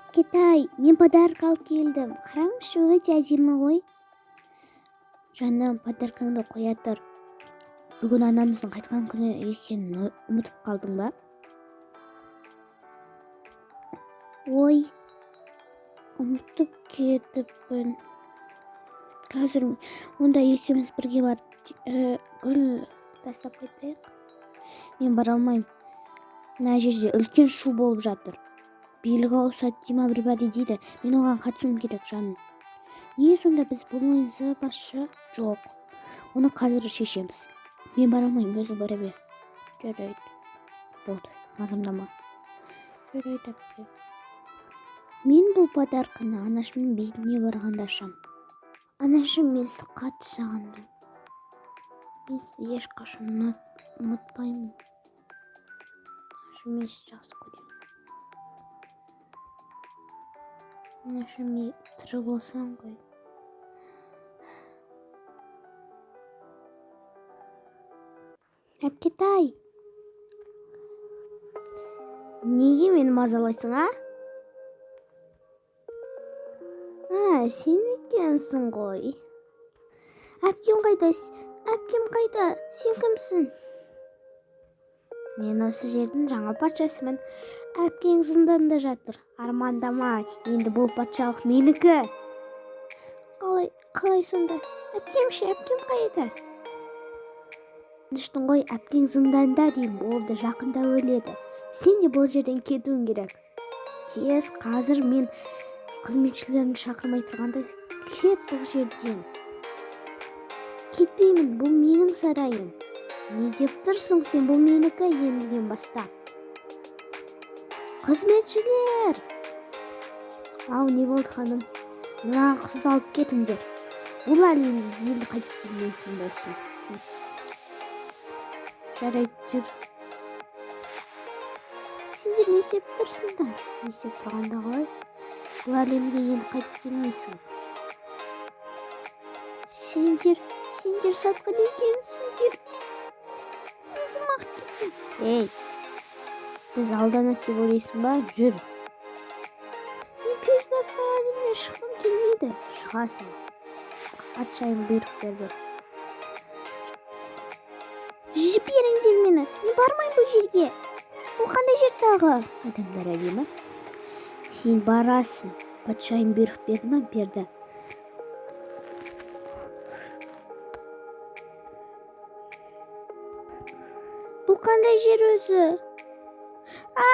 Әпкетай, мен подарок алып келдім. Қараңызшы, өте әдемі ғой. Жаным, подаркаңды қоя тұр. Бүгін анамыздың қайтқан күні екенін ұмытып қалдың ба? Ой, ұмытып кетіппін. Қазір онда екеуміз бірге барып гүл тастап қайтайық. Мен бара алмаймын. Мына жерде үлкен шу болып жатыр. Билік ауысады дей ма, бір бәле дейді. Мен оған қатысуым керек, жаным. Не сонда біз болмаймыз ба, басшы? Жоқ. Оны қазір шешеміз. Мен бара алмаймын, өзің бара бер. Жарайды. Болды, мазамдама. Жарайды, әпке. Мен бұл подарканы анашымның бетіне барғанда ашам. Анашым, мен сізді қатты сағындым. Мен сізді ешқашан ұмытпаймын. Анашым, мен сізді жақсы көремін. Анашым, мен тірі болсам ғой. Әпкетай! Неге мені мазалайсың, а? А, сен екенсің ғой. Әпкем қайда? Әпкем қайда? Сен кімсің? Мен осы жердің жаңа патшасымын. Әпкең зынданда жатыр. Армандама, енді бұл патшалық менікі. Қалай, қалай сонда? Әпкем ше, әпкем қайда? Іштің ғой, әпкең зынданда деймін, болды, жақында өледі. Сен де бұл жерден кетуің керек. Тез, қазір мен қызметшілерімді шақырмай тұрғанда кет бұл жерден. Кетпеймін, бұл менің сарайым. Не деп тұрсың сен, бұл менікі ендіден бастап. Қызметшілер! Ау, не болды, ханым? Мына қызды алып кетіңдер. Бұл әлемге енді қайтып келмейтін болсын. Жарайды, жүр. Сендер не істеп тұрсыңдар? Не істеп тұрғанда қалай? Бұл әлемге енді қайтып келмейсің. Сендер, сендер сатқын екенсіңдер. Өзім-ақ кетем. Ей, біз алданады деп ойлайсың ба? Жүр. Мен перизаттар әлеміне шыққым келмейді. Шығасың. Патшайым бұйрық берді. Жіберіңдер мені. Мен бармаймын бұл жерге. Бұл қандай жер тағы? Адамдар әлемі. Сен барасың. Патшайым бұйрық берді ма? Берді. Бұл қандай жер өзі? А!